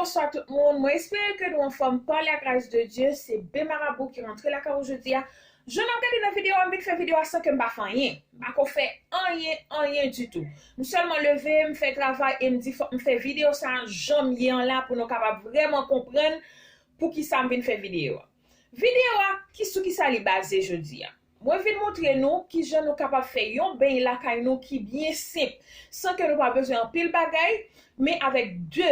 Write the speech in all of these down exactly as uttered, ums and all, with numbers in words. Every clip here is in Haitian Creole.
Bonswa tout moun, mwen espere ke nou anfòm pa la gras de Dye. Se Ben Marabou ki rantre lakay ou jodi a. Jan n ap gade nan videyo a, m vin fè videyo a san ke m pa fè anyen. M pa ko fè anyen, anyen ditou. M sèlman leve, m fè travay e m di fòk m fè videyo sa jan m ye an la pou nou kapab vrèman konprann poukisa m vin fè videyo a. Videyo a, ki sou kisa li baze jodi a? Mwen vin montre nou kijan nou kapab fè yon beny lakay nou ki byen senp, san ke nou pa bezwen anpil bagay, men avèk de,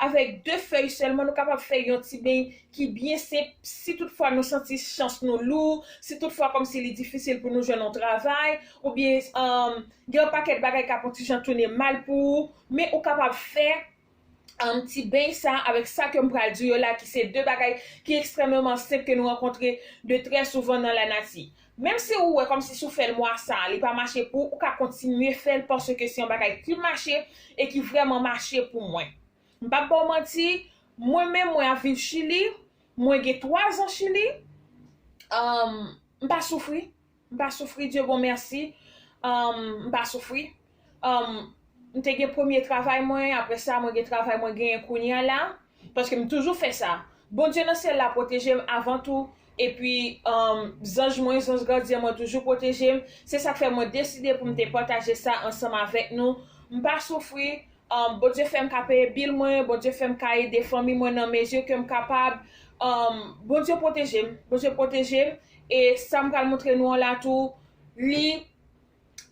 avèk de fèy sèlman, nou kapab fè yon ti beny ki byen senp. Si toutfwa nou santi chans nou lou, si toutfwa kòmsi li difisil pou nou jwenn yon travay, oubyen, um, gen yon pakèt bagay k ap yon ti jan tounen mal pou ou, men ou kapab fè um, ti beny sa avèk sa ke m pral di yo la, ki se de bagay ki ekstrèmeman senp ke nou rankontre de trè souvan nan lanati. Menm si ou wè kòmsi si w fè l mwa sa a, li pa mache pou ou, ou ka kontinye fè l paske se yon bagay ki mache e ki vrèman mache pou mwen. M p ap ba w manti, mwen menm mwen ap viv Chili, mwen gen twa zan Chili, um, m pa soufri. M pa soufri, Dye bon mèsi. Um, m pa soufri. Um, m te gen premye travay mwen, apre sa, mwen gen travay mwen genyen kounye a la. Paske m toujou fè sa. Bondye nan syèl la pwoteje m avan tou. Epi, um, zanj mwen, zanj gadyen mwen toujou pwoteje m. Se sa k fè mwen deside pou m te pataje sa ansanm avèk nou. M pa soufri. Um, Bondye fè m ka peye bil mwen, Bondye fè m ka ede fanmi mwen nan mezi ke m kapab. Um, Bondye pwoteje m, Bondye pwoteje m. E sa m pral montre nou an la tou, li,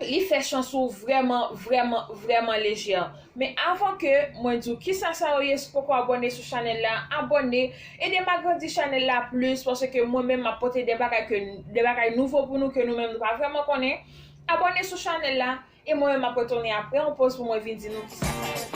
li fè chans ou vrèman, vrèman, vrèman lejè. Men avan ke mwen di w kisa sa yo ye, si w poko abòne sou chanèl la, abòne, ede m agrandi chanèl la plis, paske mwen menm m ap pote de bagay ke, de bagay nouvo pou nou ke nou menm nou pa vrèman konnen. Abòne sou chanèl la, e mwen menm m ap retounen apre yon poz pou mwen vin di nou kisa sa ye.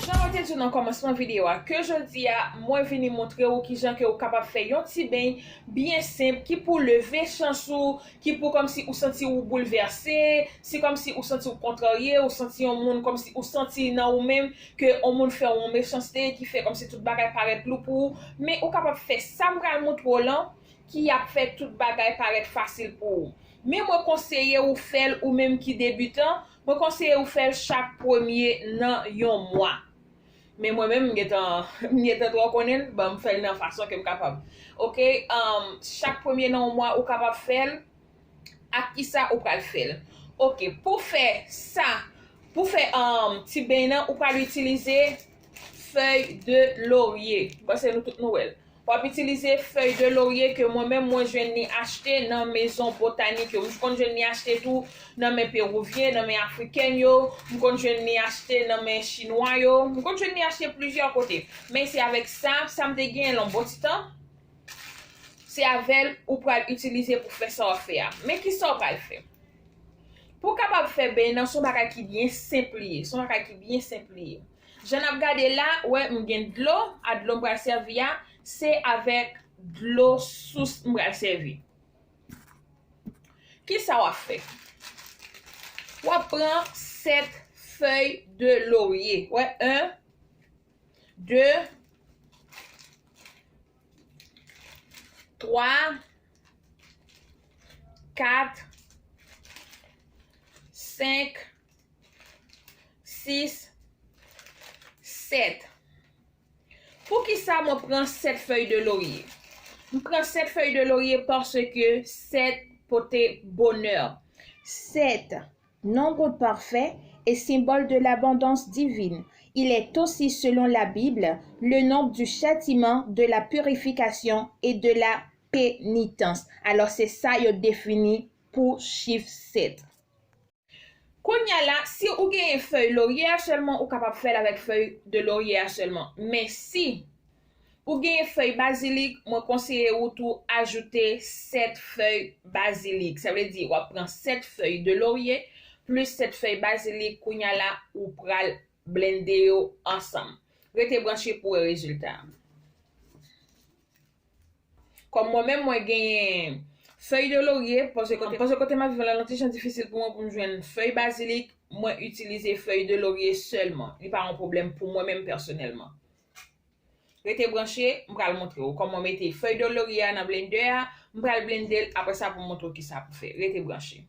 Jan mwen te di w nan kòmansman videyo a, ke jodi a, mwen vini montre w kijan ke ou kapab fè yon ti beny byen senp ki pou leve chans ou, ki pou kòmsi ou santi ou boulvèse, si kòmsi ou santi ou kontrarye, ou santi yon moun kòmsi ou santi nan ou menm ke yon moun fè w yon mechanste ki fè kòmsi tout bagay parèt lou pou ou, men ou kapab fè sa m pral montre w lan ki ap fè tout bagay parèt fasil pou ou. Men mwen konseye ou fè l ou menm ki debitan, mwen konseye ou fè l chak premye nan yon mwa. Men mwen menm, m gentan, m gentan twò konnen l, ban m fè l nan fason ke m kapab. Oke, um, chak premye nan yon mwa, ou kapab fè l. Ak kisa ou pral fè l? Oke, pou fè sa, pou fè, um, ti beny nan, ou pral itilize fèy de lorye. M panse nou tout nou wè l. W ap itilize fèy de lorye ke mwen menm mwen jwenn li achte nan mezon botanik yo. M konn jwenn li achte tou nan men pewouvyen, nan men afriken yo. M konn jwenn li achte nan men chinwa yo. M konn jwenn li achte plizyè kote. Men se avèk sa, sa m te genyen l yon bon ti tan. Se avè l ou pral itilize pou fè sa w ap fè a. Men kisa w pral fè? Pou w kapab fè beny nan, se yon bagay ki byen senp li ye. Se yon bagay ki byen senp li ye. Jan n ap gade la, wè, m gen dlo, a dlo m pral sèvi a, se avèk dlo sous m pral sèvi. Kisa w ap fè? W ap pran sèt fèy de lorye. Wè, en, de, twa, kat, senk, sis, sèt. Poukisa mwen pran sèt fèy de lorye? M pran sèt fèy de lorye paske sèt pote bonè. Sèt, nombre parfait et symbole de l'abondance divine. Il est aussi, selon la Bible, le nombre du châtiment, de la purification et de la pénitence. Alò, se sa yo defini pou chif sèt. Kounye a la, si ou genyen fèy lorye a sèlman, ou kapab fè l avèk fèy de lorye a sèlman. Men si ou genyen fèy bazilik, mwen konseye ou tou ajoute sèt fèy bazilik. Sa vle di, w ap pran sèt fèy de lorye plis sèt fèy bazilik, kounye a la, ou pral blende yo ansanm. Rete branche pou w wè rezilta a. Kòm mwen menm, mwen genyen fèy de lorye, paske kote, paske kote m ap viv la, l yon ti jan difisil pou mwen pou m jwenn fèy bazilik, mwen itilize fèy de lorye sèlman. Li pa yon pwoblèm pou mwen menm pèsonèlman. Rete branche, m pral montre w kòman w mete fèy de lorye a nan blender a, m pral blende l, apre sa pou m montre w kisa pou fè. Rete branche.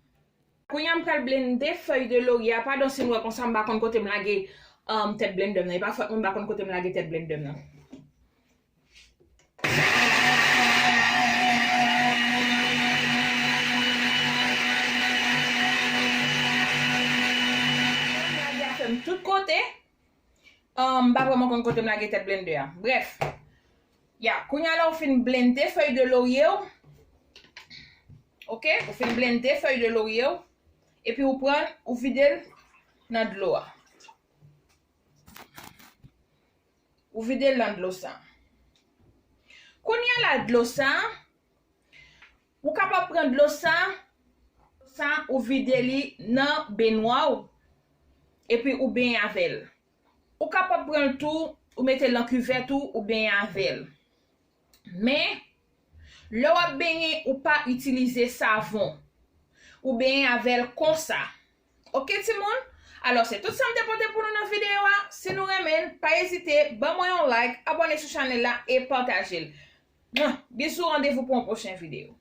Kounye a m pral blende fèy de lorye a, padon si n wè konsa m pa konn kote m lage um, tèt blender m nan, e pa fòt mwen m pa konn kote m lage tèt blender m nan. M lage afè m tout kote. Um, m pa vrèman konn kote m lage tèt blender a. Brèf. Ya, kounye a la ou fin blende fèy de lorye w. Ok, ou fin blende fèy de lorye w. Epi ou pran, ou vide l nan dlo a. Ou vide l nan dlo sa. Kounye a la dlo sa, ou kapab pran dlo sa, sa ou vide li nan benwa w, epi ou benyen avè l. Ou kapab pran l tou, ou mete l nan kivèt ou, ou benyen avè l. Men, lè w ap benyen, ou pa itilize savon. Ou benyen avè l konsa. Ok, timoun? Alò, se tout sa m te pote pou nou nan videyo a. Si nou renmen l, pa ezite, ban mwen yon like, abòne sou chanèl la e pataje l. Mwen, bizou, randevou pou yon pwochen videyo.